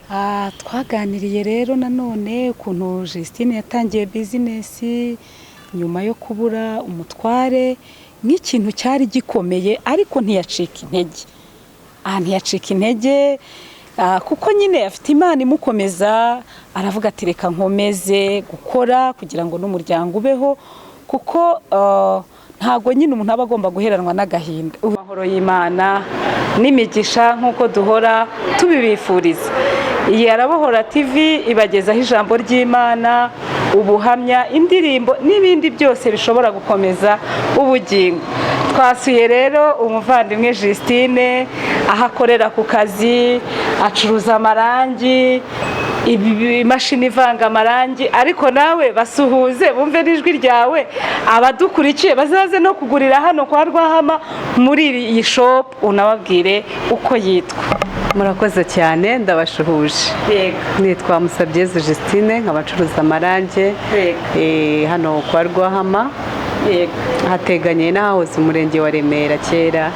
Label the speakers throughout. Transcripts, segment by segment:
Speaker 1: Twaganiriye rero nanone ukuntu Justine yatangiye business nyuma yo kubura umutware, nk'ikintu cyari gikomeye, ariko ntiyacika intege. Ntiyacika intege, kuko nyine afite Imana imukomeza. Aravuga ati: "Reka nkomeze gukora kugira ngo n'umuryango ubeho," kuko ntabwo nyine umuntu aba agomba guheranwa n'agahinda. Amahoro y'Imana n'imigisha nk'uko duhora tubibifuriza. Iyi Arabohora TV ibagezaho ijambo ry'Imana, ubuhamya, indirimbo n'ibindi byose bishobora gukomeza ubugingo. Twasuye rero umuvandimwe Justine aho akorera ku kazi, acuruza amarangi, imashini ivanga amarangi. Ariko nawe basuhuze, bumve n'ijwi ryawe, abadukurikiye bazaze no kugurira hano kwa Rwahama muri iyi shop, unababwire uko yitwa.
Speaker 2: Murakoze cyane, ndabashuhuje. Nitwa Musabyezu Justine, nkaba ncuruza amarangi hano kwa Rwahama, hateganye n'ahahoze umurenge wa Remera kera.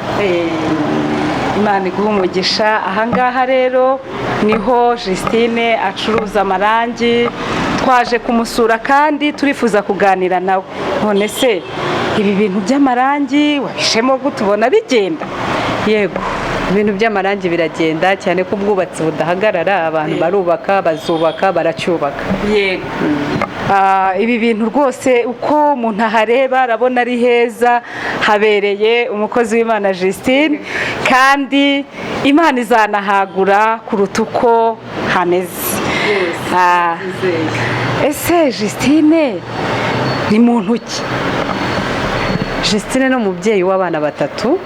Speaker 1: Imana iguha umugisha. Ahangaha rero niho Justine acuruza amarangi. Twaje kumusura kandi turifuza kuganira nawe. None se ibi bintu by'amarangi wabishemo gute? Ubona bigenda?
Speaker 2: Yego, ibintu by'amarangi biragenda cyane, ko ubwubatsi budahagarara. Abantu barubaka, bazubaka, baracyubaka.
Speaker 1: Yego. Ibi bintu rwose, uko umuntu ahareba arabona ari heza, habereye umukozi w'Imana Justine, kandi Imana izanahagura kuruta uko hameze. Ese Justine ni muntu ki?
Speaker 2: Justine ni umubyeyi w'abana batatu,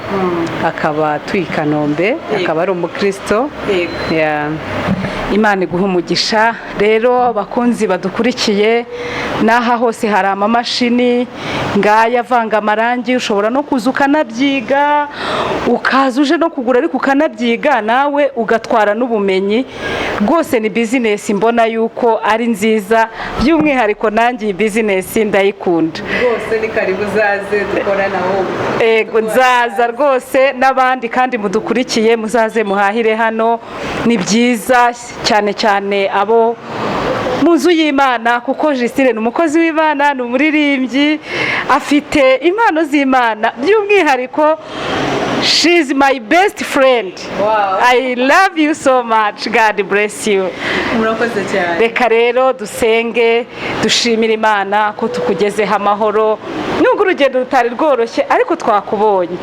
Speaker 2: akaba atuye i Kanombe, akaba ari umukristo. Yeah.
Speaker 1: Imana iguha umugisha. Rero bakunzi badukurikiye, n'aha hose hari amamashini ngaya avanga amarangi. Ushobora no kuza ukanabyiga, ukaza uje no kugura ariko ukanabyiga nawe ugatwara n'ubumenyi. Rwose ni business mbona yuko ari nziza, by'umwihariko nanjye iyi business ndayikunda.
Speaker 2: Rwose ni karibu, uzaze dukorana ahubwo.
Speaker 1: Ego, nzaza rwose, n'abandi kandi mudukurikiye muzaze muhahire hano, ni byiza cyane cyane abo mu nzu y'Imana, kuko Justine ni umukozi w'Imana, ni umuririmbyi, afite impano z'Imana. By'umwihariko she is my best friend. I love you so much. God bless you.
Speaker 2: Murakoze cyane.
Speaker 1: Reka rero dusenge, dushimire Imana ko tukugezeho amahoro, nubwo urugendo rutari rworoshye, ariko twakubonye.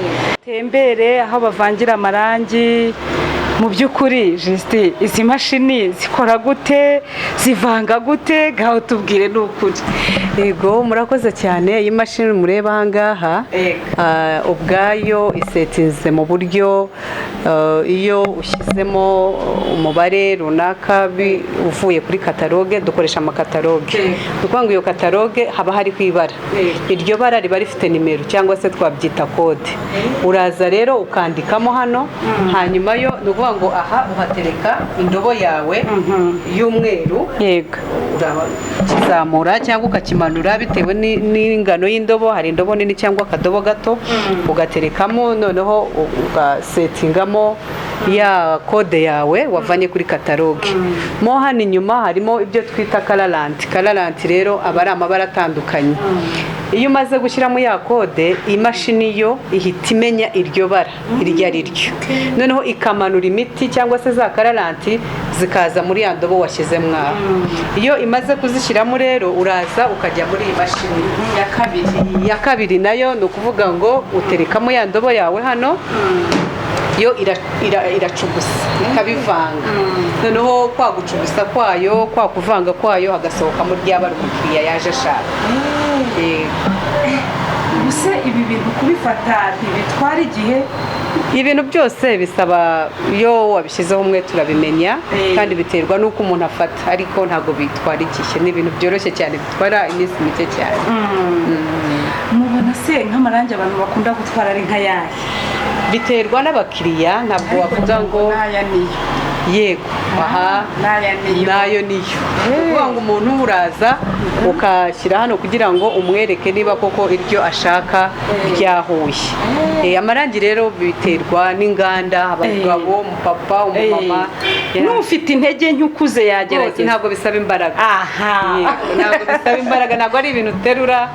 Speaker 1: Tembere aho bavangira amarangi. Mu by'ukuri Justin, izi mashini zikora gute, zivanga gute? Ngaho tubwire, ni ukuri.
Speaker 2: Yego, murakoze cyane. Iyi mashini mureba aha ngaha, ubwayo isetinze mu buryo iyo ushyizemo umubare runaka uvuye kuri catalogue, dukoresha amacatalogue. Ni ukuvuga ngo iyo catalogue haba hariho ibara, iryo bara riba rifite nimero cyangwa se twabyita code. Uraza rero ukandikamo hano, hanyuma yo ni ukuvuga ngo aha uhatereka indobo yawe y'umweru, urakizamura cyangwa ukakimanura bitewe n'ingano y'indobo. Hari indobo nini cyangwa akadobo gato, ugaterekamo, noneho ugasetingamo ya code yawe wavanye kuri catalogue. Mo hano inyuma harimo ibyo twita colorant. Colorant rero aba ari amabara atandukanye. Iyo umaze gushyiramo ya code, imashini yo ihita imenya iryo bara iryo ari ryo, noneho ikamanura imiti cyangwa se za colorant zikaza muri ya ndobo washyizemo aho. Iyo imaze kuzishyiramo rero, uraza ukajya muri iyi mashini
Speaker 1: ya kabiri.
Speaker 2: Ya kabiri nayo ni ukuvuga ngo uterekamo ya ndobo yawe hano, yo iracugusa ikabivanga. Noneho kwa gucugusa kwayo, kwa kuvanga kwayo, hagasohokamo rya bara umukiriya yaje ashaka. Yego.
Speaker 1: Ubuse ibi bintu kubifata ntibitwara igihe?
Speaker 2: Ibintu byose bisaba, iyo wabishyizeho umwe turabimenya, kandi biterwa n'uko umuntu afata, ariko ntabwo bitwara igihe. Ni ibintu byoroshye cyane, bitwara iminsi mike cyane.
Speaker 1: Mubona se nk'amarangi abantu bakunda gutwara ari nk'ayahe?
Speaker 2: Biterwa n'abakiriya, ntabwo wavuga ngo
Speaker 1: N'aya niyo.
Speaker 2: Yego, aha.
Speaker 1: N'aya niyo.
Speaker 2: Nayo niyo. Ni ukuvuga ngo umuntu uraza ukashyira hano kugira ngo umwereke niba koko iryo ashaka ryahuye. Amarangi rero biterwa n'inganda, abagabo, umupapa, umumama.
Speaker 1: N'ufite intege nke ukuze
Speaker 2: Rwose
Speaker 1: yagerageza.
Speaker 2: Ntabwo bisaba imbaraga.
Speaker 1: Aha.
Speaker 2: Yego, ntabwo bisaba imbaraga, ntabwo ari ibintu uterura.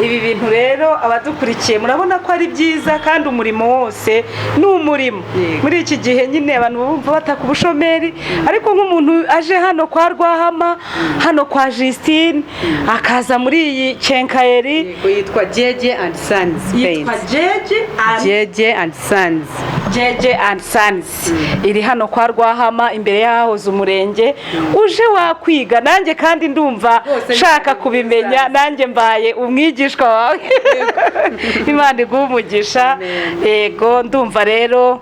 Speaker 1: Ibi bintu rero, abadukurikiye murabona ko ari byiza, kandi umurimo wose ni umurimo. Muri iki gihe nyine abantu bumva bataka ubushomeri, ariko nk'umuntu aje hano kwa Rwahama, hano kwa Justine, akaza muri iyi quincaillerie.
Speaker 2: Yego, yitwa Jeje and Sons.
Speaker 1: Yitwa
Speaker 2: Paints.
Speaker 1: Jeje and
Speaker 2: Jeje and Sons.
Speaker 1: Jeje and Sons iri hano kwa Rwahama, imbere y'ahahoze umurenge. Uje wakwiga, nanjye kandi ndumva
Speaker 2: Rwose
Speaker 1: nshaka
Speaker 2: ni
Speaker 1: kubimenya, nanjye mbaye umwigishwa wawe. Imana iguhe umugisha. Yego, ndumva rero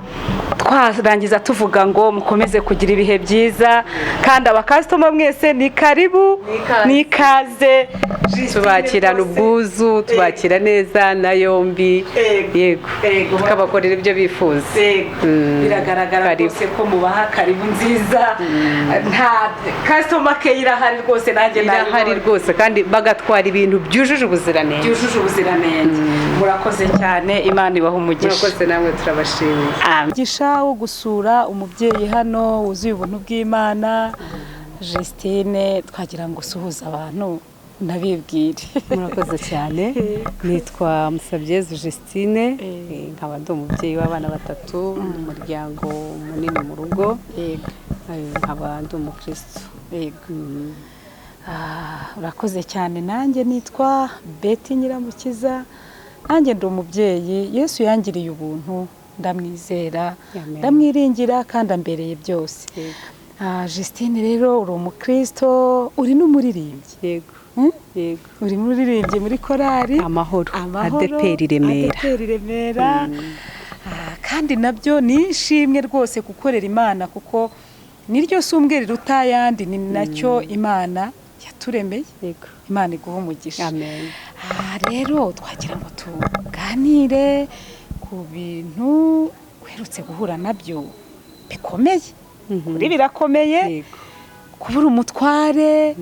Speaker 1: twarangiza tuvuga ngo mukomeze kugira ibihe byiza, kandi abacustomer mwese ni karibu.
Speaker 2: Ni ikaze.
Speaker 1: Ni ikaze.
Speaker 2: Tubakirana
Speaker 1: Justine rwose.
Speaker 2: ubwuzu, tubakira neza na yombi.
Speaker 1: Yego.
Speaker 2: Yego.
Speaker 1: Yego.
Speaker 2: Tukabakorera ibyo bifuza.
Speaker 1: Yego. Biragaragara
Speaker 2: Karibu.
Speaker 1: rwose ko mubaha karibu nziza. Nta customer care irahari rwose, nanjye
Speaker 2: Irahari
Speaker 1: nayibonye.
Speaker 2: rwose, kandi bagatwara ibintu byujuje ubuziranenge.
Speaker 1: Byujuje ubuziranenge. Murakoze cyane, Imana ibaha umugisha.
Speaker 2: Murakoze namwe, turabashimiye.
Speaker 1: Umugisha wo gusura umubyeyi hano wuzuye ubuntu bw'Imana, Justine, twagira ngo usuhuze abantu nabibwire.
Speaker 2: Murakoze cyane. Nitwa Musabyezu Justine, nkaba ndi umubyeyi w'abana batatu mu muryango munini mu rugo. Nkaba ndi umukristo.
Speaker 1: Ah, urakoze cyane. Nanjye nitwa Betty Nyiramukiza, nanjye ndi umubyeyi. Yesu yangiriye ubuntu, ndamwizera,
Speaker 2: Amen.
Speaker 1: ndamwiringira, kandi ambereye byose. Ah, Justine rero, uri umukristo, uri n'umuririmbyi.
Speaker 2: Yego.
Speaker 1: Hmm?
Speaker 2: Yego.
Speaker 1: Uri muririmbyi muri korali
Speaker 2: Amahoro.
Speaker 1: Amahoro,
Speaker 2: ADEPR Remera.
Speaker 1: ADEPR Remera. Ah, kandi nabyo ni ishimwe rwose gukorera Imana, kuko niryo sumbwe riruta ayandi, ni nacyo Imana yaturemeye. Imana iguha umugisha.
Speaker 2: Amen.
Speaker 1: Ah, rero twagira ngo tuganire ku bintu uherutse guhura nabyo bikomeye. Kuri birakomeye kubura umutware,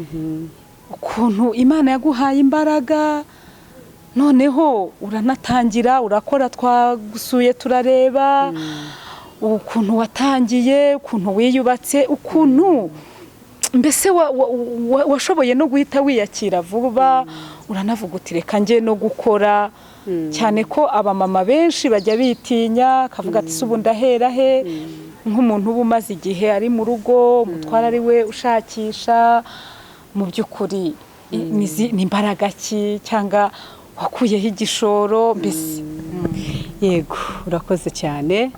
Speaker 1: ukuntu Imana yaguhaye imbaraga, noneho uranatangira urakora. Twagusuye turareba ukuntu watangiye, ukuntu wiyubatse, ukuntu mbese washoboye no guhita wiyakira vuba, uranavuga uti reka njye no gukora, cyane ko abamama benshi bajya bitinya, akavuga ati: "Se ubu ndahera he?" Nk'umuntu uba umaze igihe ari mu rugo, umutware ari we ushakisha, mu by'ukuri ni imbaraga ki, cyangwa wakuyeho igishoro mbese?
Speaker 2: Yego, urakoze cyane.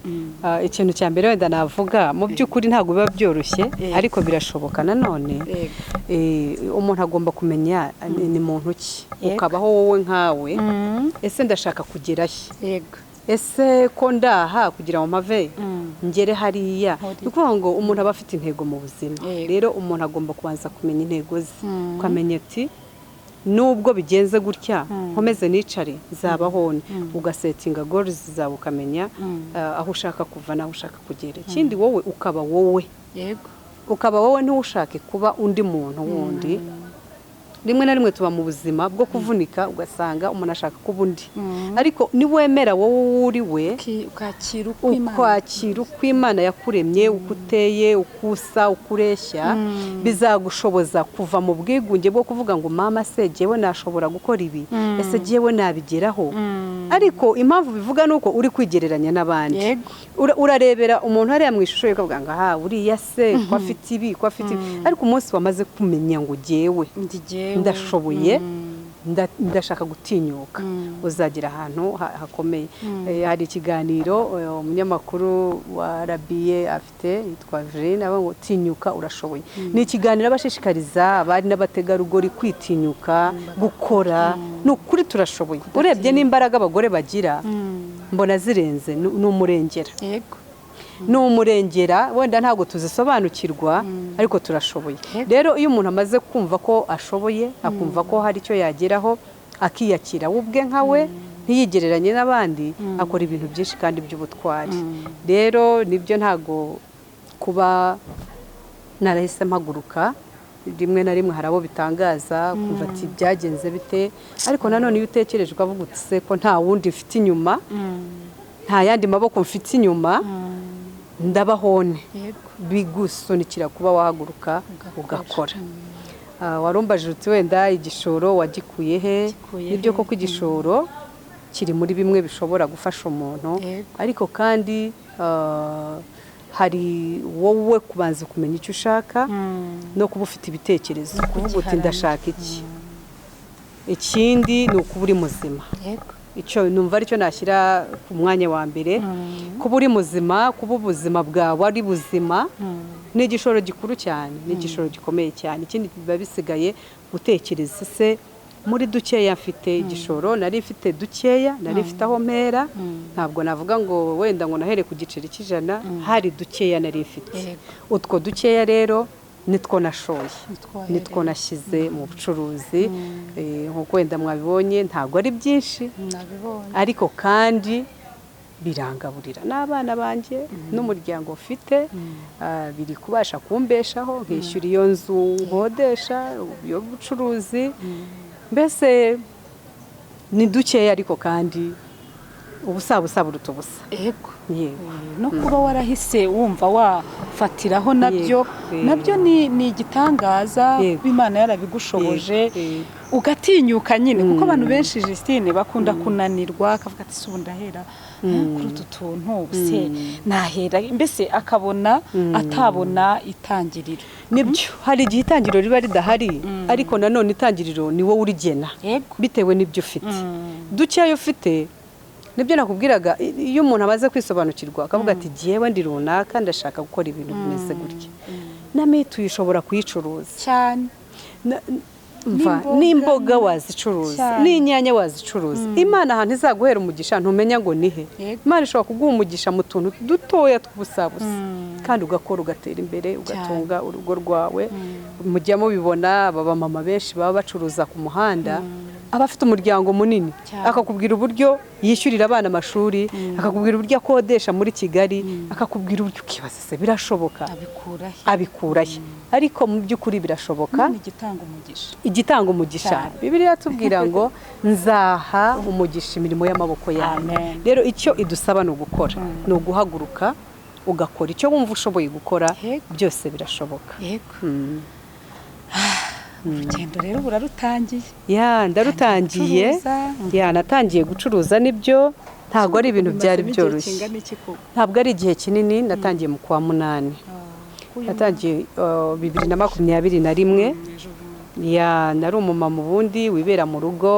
Speaker 2: Ikintu cya mbere wenda navuga, mu by'ukuri ntabwo biba byoroshye, ariko birashoboka nanone. Umuntu agomba kumenya ni muntu ki, ukabaho wowe nkawe. Ese ndashaka kugera he? Ese ko ndaha kugira ngo mpave ngere hariya?
Speaker 1: Hariya.
Speaker 2: Ni ukuvuga ngo umuntu aba afite intego mu buzima. Rero umuntu agomba kubanza kumenya intego ze, ukamenya ati nubwo bigenze gutya, nkomeze nicare nzabaho nte? Ugasettinga goals zawe, ukamenya aho ushaka kuva n'aho ushaka kugera. Ikindi, wowe ukaba wowe, ukaba wowe, ntushake kuba undi muntu wundi. Rimwe na rimwe tuba mu buzima bwo kuvunika, ugasanga umuntu ashaka kuba undi, ariko niwemera wowe uwo uri we,
Speaker 1: Ukakira uko Imana
Speaker 2: ukwakira uko Imana yakuremye, uko uteye, uko usa, uko ureshya, bizagushoboza kuva mu bwigunge bwo kuvuga ngo mama se jyewe nashobora gukora ibi? Ese jyewe nabigeraho? Ariko impamvu bivuga ni uko uri kwigereranya n'abandi. Urarebera umuntu hariya mu ishusho ye, ukavuga ngo aha uriya se ko afite ibi, ko afite ibi. Ariko umunsi wamaze kumenya ngo jyewe
Speaker 1: Ndi jyewe.
Speaker 2: ndashoboye, ndashaka gutinyuka, uzagera ahantu hakomeye. Hari ikiganiro umunyamakuru wa RBA afite yitwa Verine, avuga ngo "Tinyuka urashoboye". Ni ikiganiro abashishikariza abari n'abategarugori kwitinyuka gukora. Ni ukuri turashoboye. Urebye n'imbaraga abagore bagira, mbona zirenze, ni umurengera. Ni umurengera. Wenda ntabwo tuzisobanukirwa, ariko turashoboye. Rero iyo umuntu amaze kumva ko ashoboye, akumva ko hari icyo yageraho, akiyakira we ubwe nka we, ntiyigereranye n'abandi, akora ibintu byinshi kandi by'ubutwari. Rero nibyo, ntabwo Kuba narahise mpaguruka, rimwe na rimwe hari abo bitangaza, kumva ati byagenze bite? Ariko nanone iyo utekereje ukavuga uti se ko nta wundi mfite inyuma, nta yandi maboko mfite inyuma, ndabahone, bigusunikira kuba wahaguruka ugakora. Warumbajije uti wenda igishoro wagikuye he?
Speaker 1: Gikuye
Speaker 2: Nibyo
Speaker 1: he?
Speaker 2: koko, igishoro kiri muri bimwe bishobora gufasha umuntu, ariko kandi hari wowe kubanza kumenya icyo ushaka no kuba ufite ibitekerezo, kuvuga uti
Speaker 1: kugiharanira.
Speaker 2: ndashaka iki. Ikindi ni ukuba uri muzima. Icyo numva aricyo nashyira ku mwanya wa mbere. Kuba uri muzima, kuba ubuzima bwawe ari buzima, ni igishoro gikuru cyane, ni igishoro gikomeye cyane. Ikindi biba bisigaye gutekereza se muri dukeya mfite. Igishoro nari mfite dukeya, nari mfite aho mpera. Ntabwo navuga ngo wenda ngo nahere ku giceri cy'100, hari dukeya nari mfite. Utwo dukeya rero nitwo nashoye,
Speaker 1: Nitwo wahereye.
Speaker 2: nitwo nashyize mu bucuruzi. Nk'uko wenda mwabibonye, ntabwo ari byinshi,
Speaker 1: Nabibonye.
Speaker 2: ariko kandi birangaburira n'abana banjye n'umuryango mfite. Biri kubasha kumbeshaho, nkishyura iyo nzu nkodesha y'ubucuruzi. Mbese ni dukeya, ariko kandi ubusabusa buruta ubusa. Yego.
Speaker 1: No kuba warahise wumva wafatiraho nabyo, nabyo ni igitangaza. Imana yarabigushoboje, ugatinyuka nyine, kuko abantu benshi, Justine, bakunda kunanirwa, akavuga ati ubu ndahera kuri utu tuntu se nahera, mbese akabona atabona itangiriro.
Speaker 2: Nibyo, hari igihe itangiriro riba ridahari, ariko nanone itangiriro ni wowe urigena bitewe n'ibyo ufite, dukeya ufite. Nibyo nakubwiraga, iyo umuntu amaze kwisobanukirwa akavuga ati jyewe ndi runaka, ndashaka gukora ibintu bimeze gutya, na mituyu ushobora kuyicuruza.
Speaker 1: Cyane.
Speaker 2: Mva,
Speaker 1: N'imboga.
Speaker 2: N'imboga wazicuruza, n'inyanya wazicuruza. Imana ahantu izaguhera umugisha ntumenya ngo ni he. Imana ishobora kuguha umugisha mu tuntu dutoya tw'ubusabusa, kandi ugakora, ugatera imbere, ugatunga urugo rwawe. Mujya mubibona, aba bamama benshi baba bacuruza ku muhanda aba afite umuryango munini, akakubwira uburyo yishyurira abana amashuri, akakubwira uburyo akodesha muri Kigali, akakubwira uburyo, ukibaza se birashoboka?
Speaker 1: Abikura he?
Speaker 2: Abikura he? Ariko mu by'ukuri birashoboka.
Speaker 1: Imana igitanga umugisha.
Speaker 2: Igitanga umugisha. Bibiliya tubwira ngo nzaha umugisha imirimo y'amaboko yawe.
Speaker 1: Amen.
Speaker 2: Rero icyo idusaba ni ugukora, ni uguhaguruka ugakora icyo wumva ushoboye gukora. Byose birashoboka.
Speaker 1: Urugendo rero burarutangiye.
Speaker 2: Ya, ndarutangiye.
Speaker 1: Gucuruza.
Speaker 2: Ya, natangiye gucuruza, nibyo, ntabwo ari ibintu byari
Speaker 1: Bimazemo igihe
Speaker 2: byoroshye.
Speaker 1: kingana iki koko?
Speaker 2: Ntabwo ari igihe kinini, natangiye mu kwa munani.
Speaker 1: K'uyu
Speaker 2: Natangiye 2021.
Speaker 1: Ejo bundi.
Speaker 2: Ya, nari umumama ubundi wibera mu rugo,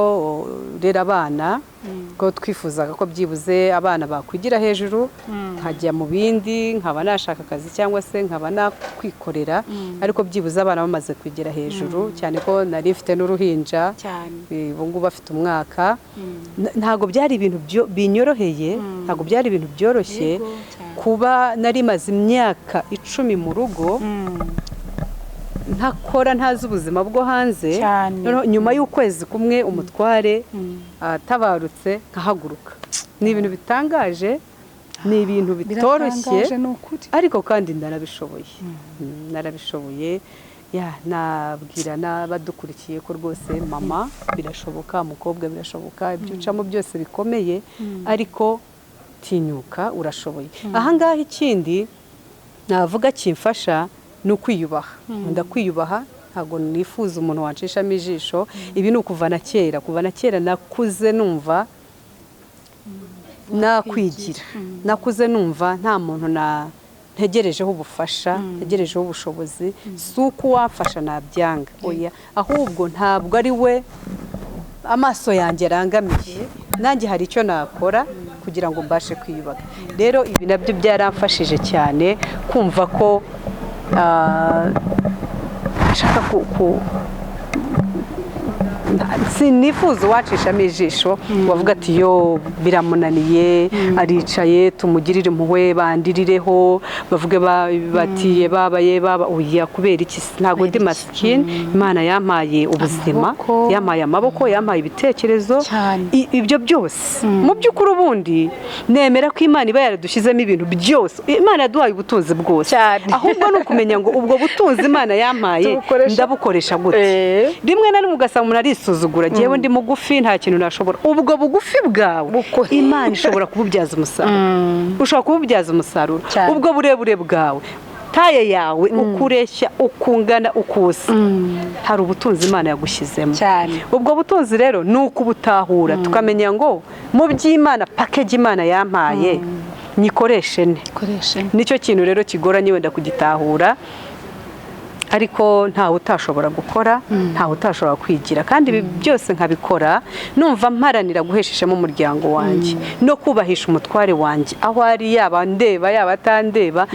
Speaker 2: urera abana, ko twifuzaga ko byibuze abana bakwigira hejuru nkajya mu bindi, nkaba nashaka akazi cyangwa se nkaba nakwikorera, ariko byibuze abana bamaze kwigira hejuru, cyane ko nari mfite n'uruhinja. Ubu ngubu afite umwaka. Ntabwo byari ibintu binyoroheye, ntabwo byari ibintu byoroshye
Speaker 1: Yego, cyane.
Speaker 2: kuba nari maze imyaka 10 mu rugo ntakora, ntazi ubuzima bwo hanze. Noneho nyuma y'ukwezi kumwe umutware atabarutse nkahaguruka, ni ibintu bitangaje, ni ibintu bitoroshye.
Speaker 1: Biratangaje, ni ukuri.
Speaker 2: Ariko kandi narabishoboye. Narabishoboye. Ya, nabwira n'abadukurikiye ko rwose mama birashoboka, umukobwa birashoboka, ibyo ucamo byose bikomeye, ariko tinyuka, urashoboye. Ahangaha ikindi navuga kimfasha ni ukwiyubaha. Nkunda kwiyubaha, ntabwo nifuza umuntu wanshishamo ijisho. Ibi ni ukuva na kera, kuva na kera nakuze numva nakwigira, nakuze numva nta muntu na ntegerejeho ubufasha, ntegerejeho ubushobozi. Si uko uwamfasha nabyanga, oya, ahubwo ntabwo ari we amaso yanjye arangamiye, nanjye hari icyo nakora kugira ngo mbashe kwiyubaka. Rero ibi nabyo byaramfashije cyane kumva ko nshaka Sinifuza uwacishamo ijisho wavuga ati: "Yo, biramunaniye, aricaye, tumugirire impuhwe, bandirireho, bavuge bati babaye baba." Oya, kubera iki? Ntabwo ndi masikini. Imana yampaye ubuzima,
Speaker 1: Amaboko.
Speaker 2: yampaye amaboko, yampaye ibitekerezo. Ibyo byose, mu by'ukuri, ubundi nemera ko Imana iba yaradushyizemo ibintu byose. Imana yaduhaye ubutunzi bwose. Ahubwo ni ukumenya ngo ubwo butunzi Imana yampaye ndabukoresha gute? Rimwe na rimwe ugasanga umuntu arisuzugura: "Jyewe ndi mugufi, nta kintu nashobora." Ubwo bugufi bwawe Imana ishobora kububyaza umusaruro, ushobora kububyaza umusaruro. Ubwo burebure bwawe, taille yawe, uko ureshya, uko ungana, uko usa, hari ubutunzi Imana yagushyizemo. Ubwo butunzi rero ni ukubutahura, tukamenya ngo mu by'Imana, package Imana yampaye nyikoreshe ne?
Speaker 1: Koreshe.
Speaker 2: Nicyo kintu rero kigoranye wenda kugitahura, ariko ntawe utashobora gukora, ntawe utashobora kwigira. Kandi ibi byose nkabikora numva mparanira guhesha ishema umuryango wanjye no kubahisha umutware wanjye aho ari, yaba ndeba, yaba atandeba,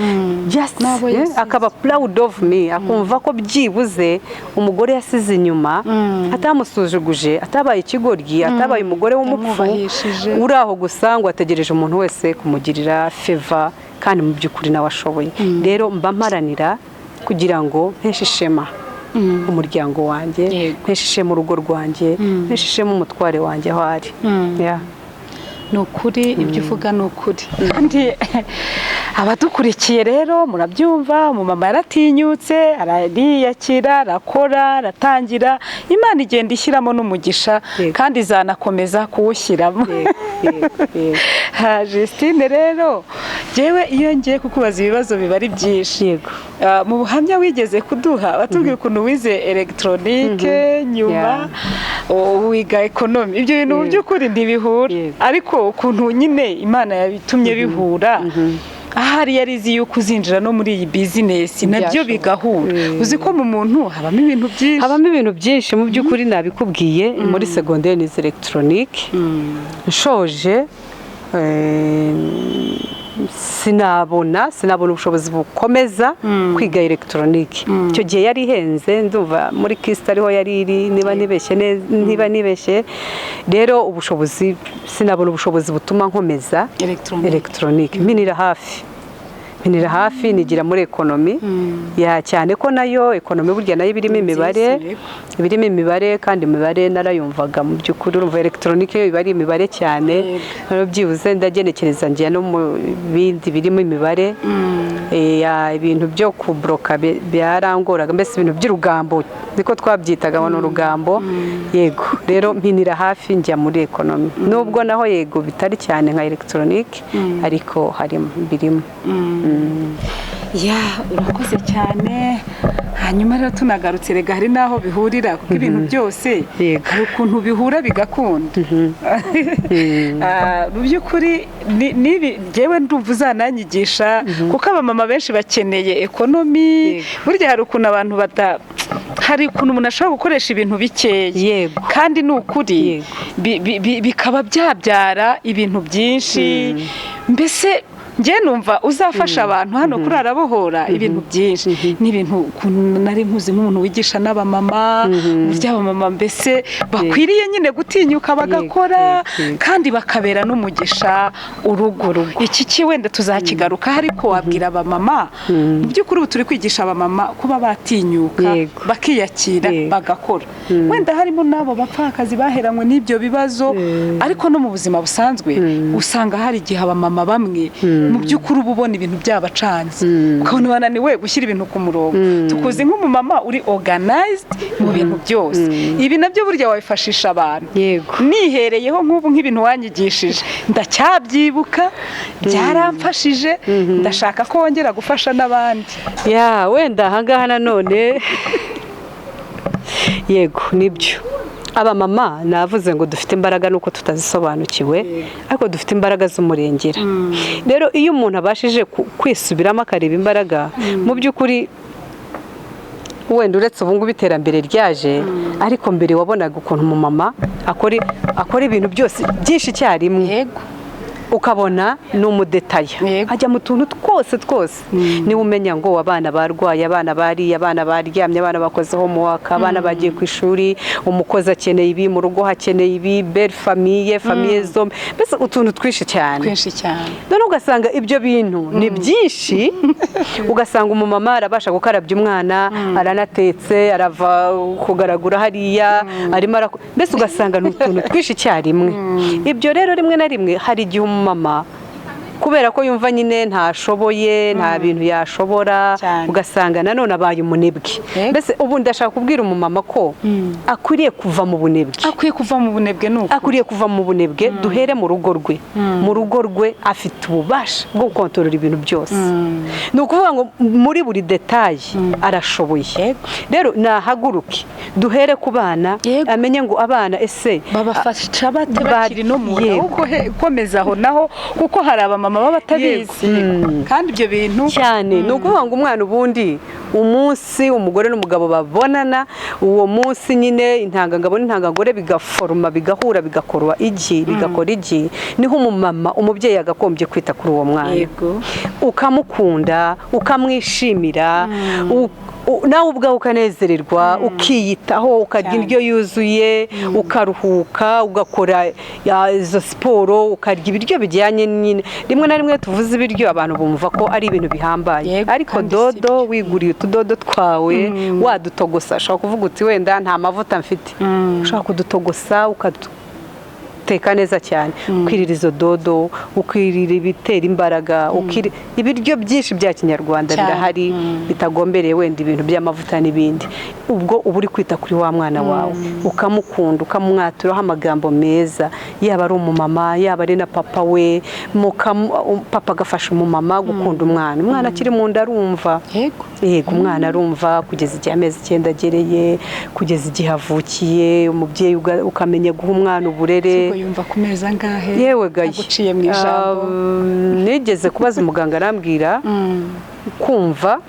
Speaker 2: just
Speaker 1: N'abo yasize.
Speaker 2: akaba proud of me, akumva ko byibuze umugore yasize inyuma atamusuzuguje, atabaye ikigoryi, atabaye umugore w'umupfu
Speaker 1: Yamwubahishije.
Speaker 2: uri aho gusa ngo ategereje umuntu wese kumugirira favor, kandi mu by'ukuri nawe ashoboye. Rero mba mparanira kugira ngo mpeshe ishema umuryango wanjye, mpeshe ishema urugo rwanjye, mpeshe ishema umutware wanjye aho ari. Yeah.
Speaker 1: Ni ukuri, ibyo uvuga ni ukuri. Kandi abadukurikiye rero murabyumva, umumama yaratinyutse, ariyakira, arakora, aratangira, Imana igenda ishyiramo n'umugisha, kandi izanakomeza kuwushyiramo.
Speaker 2: Yego, yego, yego.
Speaker 1: Ha, Justine, rero njyewe iyo ngiye kukubaza ibibazo biba ari byinshi. Mu buhamya wigeze kuduha, watubwiye ukuntu wize électronique, nyuma wiga économie. Ibyo bintu mu by'ukuri ntibihura, ariko ukuntu nyine Imana yabitumye bihura, ahari yari izi yuko uzinjira no muri iyi bizinesi, nabyo
Speaker 2: Byashoboka.
Speaker 1: bigahura. Uzi ko mu muntu habamo ibintu byinshi.
Speaker 2: Habamo ibintu byinshi mu by'ukuri. Nabikubwiye, muri segonderi nize électronique. Nshoje, sinabona ubushobozi bukomeza kwiga électronique. Icyo gihe yari ihenze, ndumva muri KIST ariho yari iri, niba nibeshye neza, niba nibeshye. Rero ubushobozi, sinabona ubushobozi butuma nkomeza
Speaker 1: Electronique.
Speaker 2: Electronique. Mpinira hafi, nigira muri économie ya, cyane ko nayo économie burya nayo ibirimo imibare.
Speaker 1: Yego.
Speaker 2: Ibirimo imibare, kandi imibare narayumvaga mu by'ukuri. Urumva électronique yo iba ari imibare cyane. Noneho byibuze ndagenekereza, ngiye no mu bindi birimo imibare. Ibintu byo kubroka byarangoraga, mbese ibintu by'urugambo, niko twabyitaga ngo ni urugambo. Yego, rero mpinira hafi, njya muri économie, nubwo naho yego bitari cyane nka électronique, ariko harimo, birimo.
Speaker 1: Ya, urakoze cyane. Hanyuma rero tunagarutse, rega hari n'aho bihurira, kuko ibintu byose hari ukuntu bihura bigakunda. Mu by'ukuri n'ibi njyewe ndumva uzananyigisha, kuko abamama benshi bakeneye économie. Burya hari ukuntu abantu bata, hari ukuntu umuntu ashobora gukoresha ibintu bikeya, kandi ni ukuri bikaba byabyara ibintu byinshi. Mbese njye numva uzafasha abantu hano kuri Arabohora ibintu byinshi, n'ibintu ukuntu nari nkuzi nk'umuntu wigisha n'abamama, uburyo abamama mbese bakwiriye nyine gutinyuka bagakora,
Speaker 2: yego, yego.
Speaker 1: kandi bakabera n'umugisha urugo. Iki ki wenda tuzakigaruka, ariko wabwira abamama mu by'ukuri, ubu turi kwigisha abamama kuba batinyuka, bakiyakira, bagakora. Wenda harimo n'abo bapfakazi baheranywe n'ibyo bibazo, ariko no mu buzima busanzwe usanga hari igihe abamama bamwe mu by'ukuri uba ubona ibintu byabacanze, ukabona bananiwe gushyira ibintu ku murongo. Tukuzi nk'umumama uri organized mu bintu byose. Ibi nabyo burya wabifashisha abantu. Nihereyeho nk'ubu, nk'ibintu wanyigishije ndacyabyibuka, byaramfashije. Ndashaka ko wongera gufasha n'abandi.
Speaker 2: Ya, wenda ahangaha nanone, yego, nibyo, abamama navuze ngo dufite imbaraga nuko tutazisobanukiwe, ariko dufite imbaraga z'umurengera. Rero iyo umuntu abashije kwisubiramo, akareba imbaraga, mu by'ukuri wenda uretse ubu ngubu iterambere ryaje, ariko mbere wabonaga ukuntu umumama akora ibintu byose byinshi icyarimwe. Ukabona ni umudetaya, ajya mu tuntu twose twose. Niba umenya ngo abana barwaye, abana bariye, abana baryamye, abana bakoze homework, abana bagiye ku ishuri, umukozi akeneye ibi, mu rugo hakeneye ibi, belle-famille, famille zombi, mbese utuntu twinshi cyane.
Speaker 1: Twinshi cyane.
Speaker 2: None ugasanga ibyo bintu ni byinshi, ugasanga umumama arabasha gukarabya umwana, aranatetse, arava kugaragura hariya, arimo, mbese ugasanga ni utuntu twinshi icyarimwe. Ibyo rero rimwe na rimwe hari igihe umumama, kubera ko yumva nyine ntashoboye, nta bintu yashobora, ugasanga nanone abaye umunebwe. Mbese ubu ndashaka kubwira umumama ko akwiriye kuva mu bunebwe.
Speaker 1: Akwiye kuva mu bunebwe, ni uko.
Speaker 2: Akwiriye kuva mu bunebwe. Duhere mu rugo rwe. Mu rugo rwe afite ububasha bwo gukontorora ibintu byose. Ni ukuvuga ngo muri buri détail arashoboye. Rero nahaguruke, duhere ku bana, amenye ngo abana ese
Speaker 1: babafasha bate bakiri no mu nda? Ahubwo komeza aho naho, kuko hari abamama baba batabizi kandi ibyo bintu.
Speaker 2: Cyane. Ni ukuvuga ngo umwana ubundi, umunsi umugore n'umugabo babonana, uwo munsi nyine intangangabo n'intangangore bigaforoma, bigahura, bigakorwa igi, bigakora igi, niho umumama, umubyeyi yagagombye kwita kuri uwo mwana, ukamukunda, ukamwishimira, nawe ubwawe ukanezererwa, ukiyitaho, ukarya indyo yuzuye, ukaruhuka, ugakora izo siporo, ukarya ibiryo bijyanye nyine. Rimwe na rimwe tuvuze ibiryo, abantu bumva ko ari ibintu bihambaye, ariko
Speaker 1: kandi si
Speaker 2: dodo, wiguriye utudodo twawe, wadutogosa, ushobora kuvuga uti wenda nta mavuta mfite, ushobora kudutogosa ukaduteka neza cyane, ukirira izo dodo, ukirira ibitera imbaraga, ibiryo byinshi bya kinyarwanda birahari, bitagombereye wenda ibintu by'amavuta n'ibindi. Ubwo uba uri kwita kuri wa mwana wawe, ukamukunda, ukamwaturaho amagambo meza, yaba ari umumama, yaba ari na papa we. Papa agafasha umumama gukunda umwana. Umwana akiri mu nda arumva. Yego, umwana arumva kugeza igihe amezi 9 agereye, kugeza igihe avukiye. Umubyeyi ukamenya guha umwana uburere.
Speaker 1: Ubwo yumva ku mezi angahe?
Speaker 2: Yewe gaye.
Speaker 1: Aguciye mu ijambo.
Speaker 2: Nigeze kubaza umuganga, arambwira kumva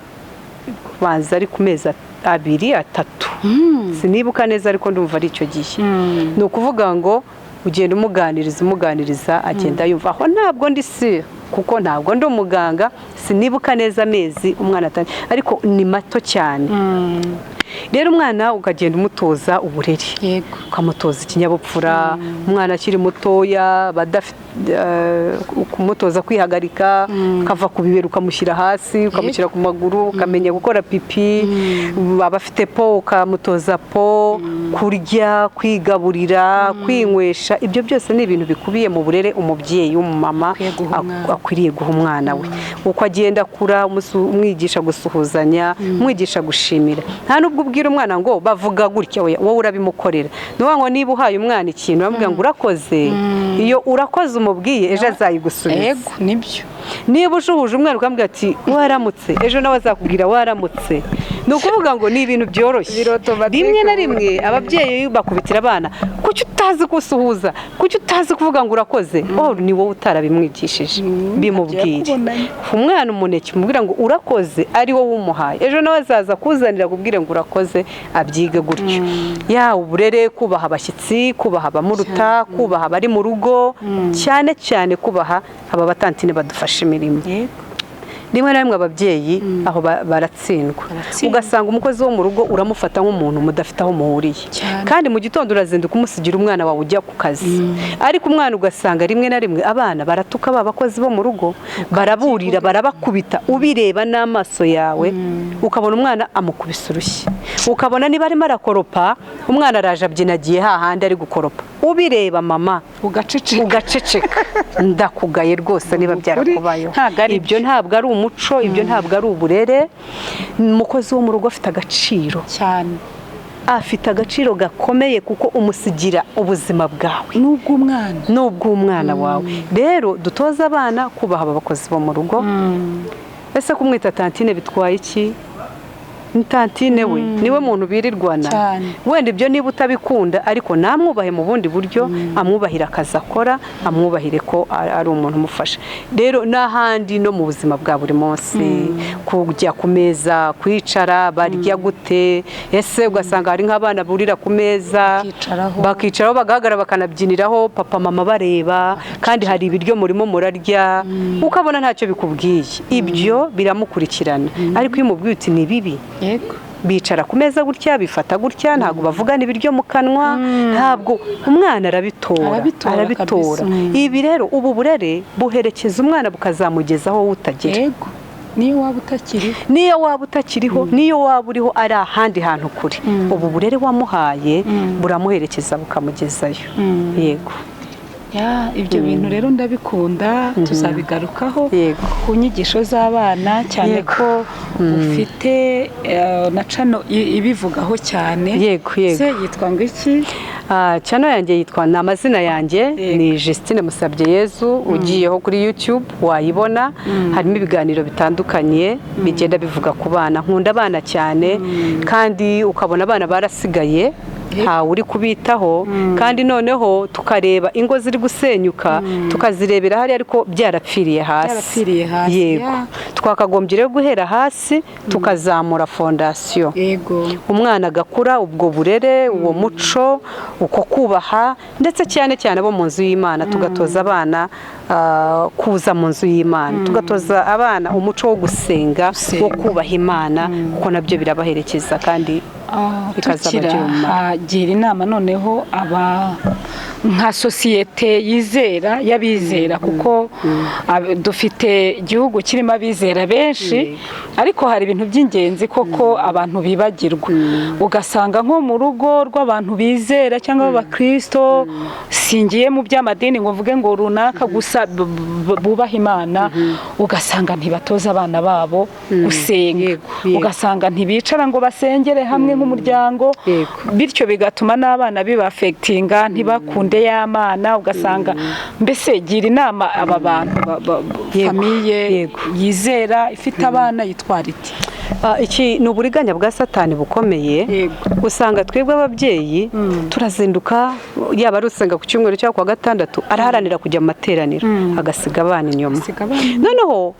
Speaker 2: banza ari ku mezi 2, 3, sinibuka neza, ariko ndumva ari icyo gihe. Ni ukuvuga ngo ugenda umuganiriza, umuganiriza, agenda yumva. Aho ntabwo ndi sûre, kuko ntabwo ndi umuganga, sinibuka neza amezi umwana atangiye, ariko ni mato cyane. Rero umwana ukagenda umutoza uburere, ukamutoza ikinyabupfura. Umwana akiri mutoya, kumutoza kwihagarika, akava ku bibero ukamushyira hasi, ukamushyira ku maguru, ukamenya gukora pipi, aba afite po ukamutoza po, kurya, kwigaburira, kwinywesha. Ibyo byose ni ibintu bikubiye mu burere umubyeyi w'umumama
Speaker 1: Akwiye guha umwana.
Speaker 2: akwiriye guha umwana we. Uko agenda akura, umwigisha gusuhuzanya, umwigisha gushimira. Nta nubwo ubwira umwana ngo bavuga gutya, oya, wowe urabimukorera. Ni ukuvuga ngo niba uhaye umwana ikintu, uramubwira ngo urakoze, iyo urakoze umubwiye, ejo azayigusubiza.
Speaker 1: Yego, nibyo.
Speaker 2: Niba ushuhuje umwana ukamubwira ati waramutse, ejo nawe azakubwira waramutse. Ni ukuvuga ngo ni ibintu byoroshye.
Speaker 1: Biri automatique.
Speaker 2: Rimwe na rimwe ababyeyi bakubitira abana: kuki utazi gusuhuza? Kuki utazi kuvuga ngo urakoze? Oh, ni wowe utarabimwigishije. Bimubwire.
Speaker 1: Yakubonanye.
Speaker 2: Umwana umuneke, umubwira ngo urakoze, ari wowe umuhaye, ejo nawe azaza kuzanira kubwira ngo urakoze, abyige gutyo. Ya uburere, kubaha abashyitsi, kubaha abamuruta, kubaha abari mu rugo, cyane cyane kubaha aba batantine badufasha imirimo. Rimwe na rimwe ababyeyi aho baratsindwa.
Speaker 1: Baratsindwa.
Speaker 2: Ugasanga umukozi wo mu rugo uramufata nk'umuntu mudafite aho muhuriye, kandi mu gitondo urazinduka umusigira umwana wawe ujya ku kazi. Ariko umwana, ugasanga rimwe na rimwe abana baratuka ba bakozi bo mu rugo, baraburira, barabakubita, ubireba n'amaso yawe, ukabona umwana amukubise urushyi, ukabona niba arimo arakoropa, umwana araje abyinagiye hahandi ari gukoropa, ubireba mama.
Speaker 1: Ugaceceka.
Speaker 2: Ugaceceka. Ndakugaye rwose niba byarakubayeho.
Speaker 1: Ntabwo ari
Speaker 2: Ibyo ntabwo ari umuco, ibyo ntabwo ari uburere. Umukozi wo mu rugo afite agaciro.
Speaker 1: Cyane.
Speaker 2: Afite agaciro gakomeye, kuko umusigira ubuzima bwawe
Speaker 1: n'ubw'umwana.
Speaker 2: N'ubw'umwana wawe. Rero dutoze abana kubaha aba bakozi bo mu rugo. Ese kumwita tantine bitwaye iki? Ni tantine we, niwe muntu birirwana.
Speaker 1: Cyane.
Speaker 2: Wenda ibyo niba utabikunda, ariko namwubahe mu bundi buryo, amwubahire akazi akora, amwubahire ko ari umuntu umufasha. Rero n'ahandi no mu buzima bwa buri munsi, kujya ku meza, kwicara, barya gute? Ese ugasanga hari nk'abana burira ku meza,
Speaker 1: Bakicaraho.
Speaker 2: bakicaraho, bagahagarara, bakanabyiniraho, papa mama bareba, kandi hari ibiryo murimo murarya, ukabona ntacyo bikubwiye. Ibyo biramukurikirana. Ariko iyo umubwiye uti ni bibi, bicara ku meza gutya, bifata gutya, ntabwo bavugana ibiryo mu kanwa, ntabwo, umwana arabitora.
Speaker 1: Arabitora.
Speaker 2: Arabitora.
Speaker 1: Kabisa.
Speaker 2: Ibi rero, ubu burere buherekeza umwana bukazamugeza aho utagera.
Speaker 1: Yego, niyo waba utakiriho.
Speaker 2: Niyo waba utakiriho, niyo waba uriho ari ahandi hantu kure, ubu burere wamuhaye buramuherekeza bukamugezayo. Yego.
Speaker 1: Ya, ibyo bintu rero ndabikunda, tuzabigarukaho ku nyigisho z'abana cyane, ko ufite na channel ibivugaho cyane.
Speaker 2: Yego, yego.
Speaker 1: Se yitwa ngo iki?
Speaker 2: Ah, channel yanjye yitwa, ni amazina yanjye, ni Justine Musabyeyezu. Ugiyeho kuri YouTube wayibona, harimo ibiganiro bitandukanye bigenda bivuga ku bana. Nkunda abana cyane, kandi ukabona abana barasigaye, ntawe uri kubitaho, kandi noneho tukareba ingo ziri gusenyuka, tukazirebera hariya, ariko byarapfiriye hasi.
Speaker 1: Byarapfiriye hasi,
Speaker 2: Yego.
Speaker 1: ya.
Speaker 2: Twakagombye rero guhera hasi tukazamura fondation, umwana agakura ubwo burere, uwo muco, uko kubaha, ndetse cyane cyane abo mu nzu y'Imana, tugatoza abana kuza mu nzu y'Imana, tugatoza abana umuco wo gusenga,
Speaker 1: Gusenga.
Speaker 2: wo kubaha Imana, kuko nabyo birabaherekeza kandi bikazabagirira umumaro.
Speaker 1: Tukiragira inama noneho aba nka sosiyete yizera, y'abizera, kuko dufite igihugu kirimo abizera benshi, ariko hari ibintu by'ingenzi koko abantu bibagirwa. Ugasanga nko mu rugo rw'abantu bizera cyangwa b'abakristo, singiye mu by'amadini ngo mvuge ngo runaka, gusa bubaha Imana, ugasanga ntibatoza abana babo gusenga.
Speaker 2: Yego, yego.
Speaker 1: Ugasanga ntibicara ngo basengere hamwe nk'umuryango, bityo bigatuma n'abana bibaffectinga, ntibakunde ya Mana. Ugasanga mbese, gira inama aba bantu famille yizera ifite abana yitwara iti?
Speaker 2: Iki ni uburiganya bwa Satani bukomeye. Usanga twebwe ababyeyi turazinduka, yaba ari usenga ku cyumweru cyangwa ku wa gatandatu, araharanira kujya mu materaniro, agasiga abana inyuma.
Speaker 1: Asiga abana.
Speaker 2: Noneho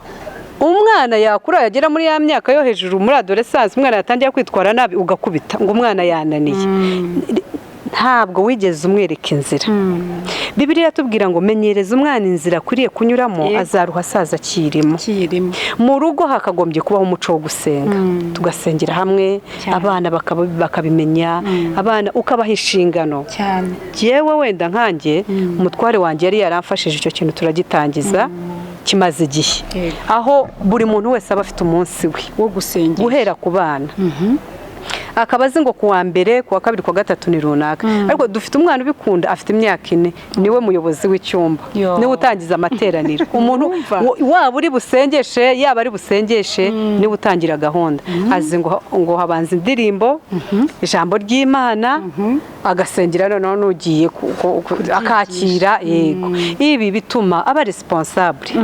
Speaker 2: umwana yakura, yagera muri ya myaka yo hejuru, muri adolescence, umwana yatangira kwitwara nabi, ugakubita ngo umwana yananiye. Ntabwo wigeze umwereka inzira. Bibiliya iratubwira ngo menyereza umwana inzira akwiriye kunyuramo, azaruha asaza akirimo.
Speaker 1: Kiyirimo.
Speaker 2: Mu rugo hakagombye kubaho umuco wo gusenga, tugasengera hamwe, abana bakabimenya, abana ukabaha inshingano. Yewe, wenda nkanjye umutware wanjye yari yaramfashije icyo kintu, turagitangiza, kimaze igihe, aho buri muntu wese aba afite umunsi we
Speaker 1: wo gusengera,
Speaker 2: guhera ku bana, akaba azi ngo ku wa mbere, ku wa kabiri, ku wa gatatu ni runaka. Ariko dufite umwana ubikunda, afite imyaka 4, niwe muyobozi w'icyumba,
Speaker 1: Yo.
Speaker 2: niwe utangiza amateraniro. Umuntu
Speaker 1: Urumva?
Speaker 2: Waba uri busengeshe, yaba ari busengeshe, niwe utangira gahunda. Azi ngo habanza indirimbo, ijambo ry'Imana, agasengera, noneho n'ugiye akakira. Yego, ibi bituma aba responsable.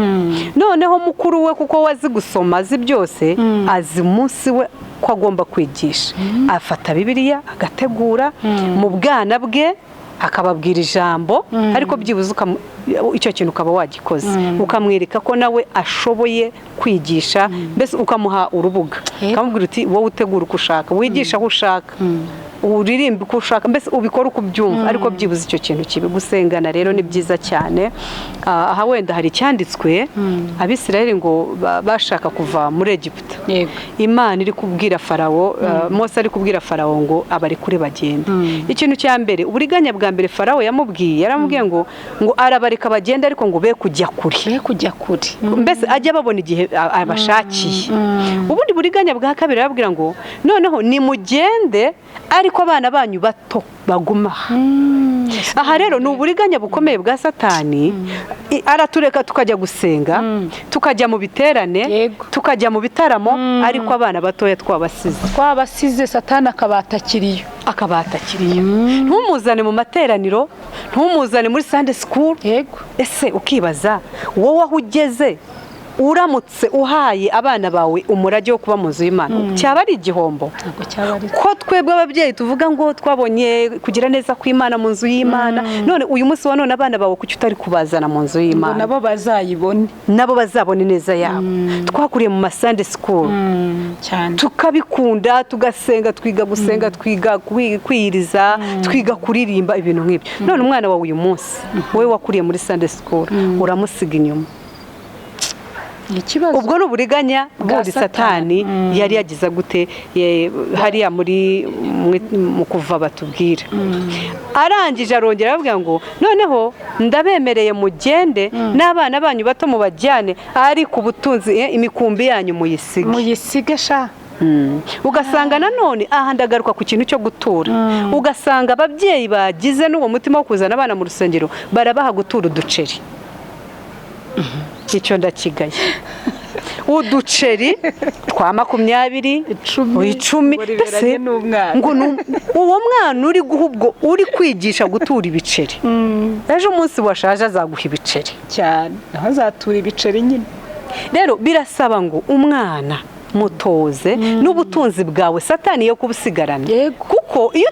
Speaker 2: Noneho mukuru we, kuko we azi gusoma, azi byose, azi umunsi we ko agomba kwigisha, afata Bibiliya agategura mu bwana bwe, akababwira ijambo. Ariko byibuze icyo kintu ukaba wagikoze, ukamwereka ko nawe ashoboye kwigisha, mbese ukamuha urubuga, ukamubwira uti wowe utegura uko ushaka, wigisha aho ushaka, uririmba uko ushaka, mbese ubikora uko ubyumva, ariko byibuze icyo kintu kibi. Gusengana rero ni byiza cyane. Aha wenda hari icyanditswe, Abisirayeli ngo bashaka kuva muri Egiputa, Imana iri kubwira Farawo, Mose ari kubwira Farawo ngo abarekure bagende. Ikintu cya mbere, uburiganya bwa mbere Farawo yamubwiye, yaramubwiye ngo arabareka bagende, ariko ngo be kujya kure.
Speaker 1: Be kujya kure.
Speaker 2: Mbese ajya babona igihe abashakiye. Ubundi buriganya bwa kabiri, arababwira ngo noneho nimugende, ariko abana banyu bato baguma aha. Aha rero ni uburiganya bukomeye bwa Satani. Aratureka tukajya gusenga, tukajya mu biterane, tukajya mu bitaramo, ariko abana batoya twabasize.
Speaker 1: Twabasize, Satani akabatakiriyo.
Speaker 2: Akabatakiriyo. Ntumuzane mu materaniro, ntumuzane muri Sunday school. Ese ukibaza wowe aho ugeze. Uramutse uhaye abana bawe umurage wo kuba mu nzu y'Imana, cyaba ari igihombo?
Speaker 1: Ntabwo cyaba ari.
Speaker 2: Ko twebwe ababyeyi tuvuga ngo twabonye kugira neza kw'Imana mu nzu y'Imana, none uyu munsi wa none abana bawe kuki utari kubazana mu nzu
Speaker 1: Ngo
Speaker 2: y'Imana?
Speaker 1: nabo bazayibone.
Speaker 2: Nabo bazabone neza yabo. Twakuriye mu ma Sunday school,
Speaker 1: Cyane.
Speaker 2: tukabikunda, tugasenga, twiga gusenga, twiga kwiyiriza, twiga kuririmba, ibintu nk'ibyo. None umwana wawe uyu munsi, wowe wakuriye muri Sunday school, uramusiga inyuma.
Speaker 1: Ni ikibazo.
Speaker 2: Ubwo ni uburiganya
Speaker 1: Bwa
Speaker 2: bw'undi Satani yari yagize gute hariya muri mu Kuva batubwira. Arangije arongera aravuga ngo: "Noneho ndabemereye, mugende n'abana banyu bato mubajyane, ariko ubutunzi, imikumbi yanyu muyisige."
Speaker 1: Muyisige sha.
Speaker 2: Ugasanga nanone aha ndagaruka ku kintu cyo gutura. Ugasanga ababyeyi bagize n'uwo mutima wo kuzana abana mu rusengero, barabaha gutura uduceri. Icyo ndakigaye, uduceri twa 20,
Speaker 1: 10,
Speaker 2: 10.
Speaker 1: Ngo riberanye
Speaker 2: Mbese
Speaker 1: n'umwana.
Speaker 2: ngo uwo mwana uri guha, ubwo uri kwigisha gutura ibiceri, ejo umunsi washaje azaguha ibiceri.
Speaker 1: Cyane, naho azatura ibiceri nyine.
Speaker 2: Rero birasaba ngo umwana mutoze n'ubutunzi bwawe, Satani yo kubusigarana. Kuko iyo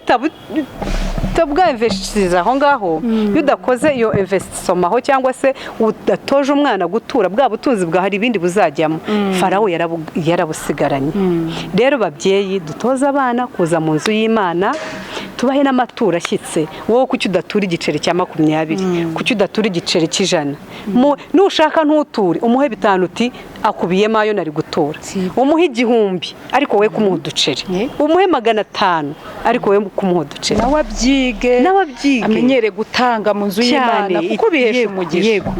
Speaker 2: utabwinvestisiza aho ngaho, iyo udakoze iyo investissement aho, cyangwa se udatoje umwana gutura, bwa butunzi bwawe hari ibindi buzajyamo. Farawo yarabusigaranye. Rero babyeyi, dutoze abana kuza mu nzu y'Imana, tubahe n'amaturo ashyitse. Wowe kuki udatura igiceri cya 20? Kuki udatura igiceri cy'100? Nushaka ntuture, umuhe 5, uti akubiyemo ayo nari gutura. Umuhe 1000, ariko we kumuha uduceri. Umuhe 500, ariko we kumuha uduceri.
Speaker 1: Nawe abyige.
Speaker 2: Nawe abyige.
Speaker 1: Amenyere gutanga mu nzu y'Imana, kuko bihesha umugisha.
Speaker 2: Yego,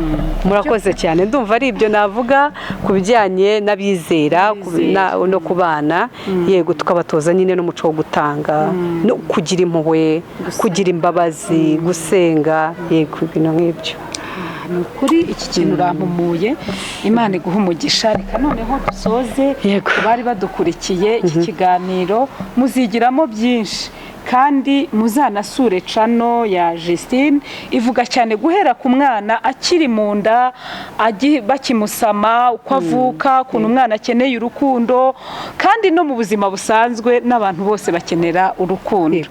Speaker 2: murakoze cyane. Ndumva ari ibyo navuga ku bijyanye n'abizera no ku bana. Yego, tukabatoza nyine n'umuco wo gutanga no kugira impuhwe, kugira imbabazi, gusenga, yego, ibintu nk'ibyo.
Speaker 1: Ni ukuri iki kintu urampumuye, Imana iguha umugisha. Reka noneho dusoze.
Speaker 2: Yego.
Speaker 1: Ku bari badukurikiye iki kiganiro, muzigiramo byinshi, kandi muzanasure channel ya Justine. Ivuga cyane guhera ku mwana akiri mu nda, bakimusama, uko avuka, ukuntu umwana akeneye urukundo, kandi no mu buzima busanzwe n'abantu bose bakenera urukundo.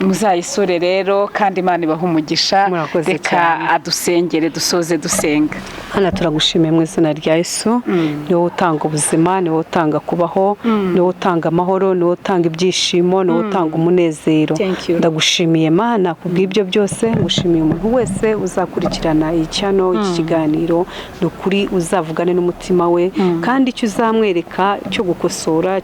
Speaker 1: Muzayisure rero, kandi Imana ibahe umugisha.
Speaker 2: Murakoze
Speaker 1: Reka
Speaker 2: cyane.
Speaker 1: adusengere, dusoze dusenga.
Speaker 2: Hano turagushimiye mu izina rya Yesu. Ni wowe utanga ubuzima, ni wowe utanga kubaho, ni wowe utanga amahoro, ni wowe utanga ibyishimo, ni wowe utanga umunezero.
Speaker 1: Thank you.
Speaker 2: Ndagushimiye Mana kubw'ibyo byose. Ngushimiye umuntu wese uzakurikirana iyi channel, iki kiganiro. Ni ukuri uzavugane n'umutima we, kandi icyo uzamwereka cyo gukosora,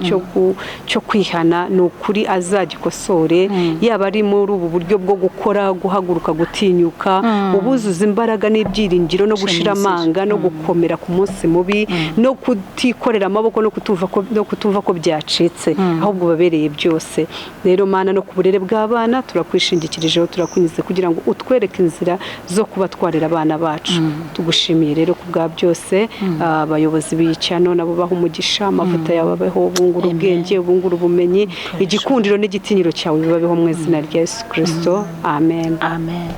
Speaker 2: cyo kwihana, ni ukuri azagikosore, yaba ari muri ubu buryo bwo gukora, guhaguruka, gutinyuka, ubuzuza imbaraga n'ibyiringiro no gushira amanga no gukomera ku munsi mubi no kutikorera amaboko no kutumva ko byacitse, ahubwo babereye byose. Rero Mana, no ku burere bw'abana turakwishingikirijeho, turakunyuze kugira ngo utwereke inzira zo kuba twarera abana bacu. Tugushimiye rero ku bwa byose. Abayobozi b'iyi channel nabo baha umugisha, amavuta yawe abeho, bungura ubwenge, bungura ubumenyi, igikundiro n'igitinyiro cyawe bibabeho mu izina rya Yesu Kirisito, amen.
Speaker 1: Amen.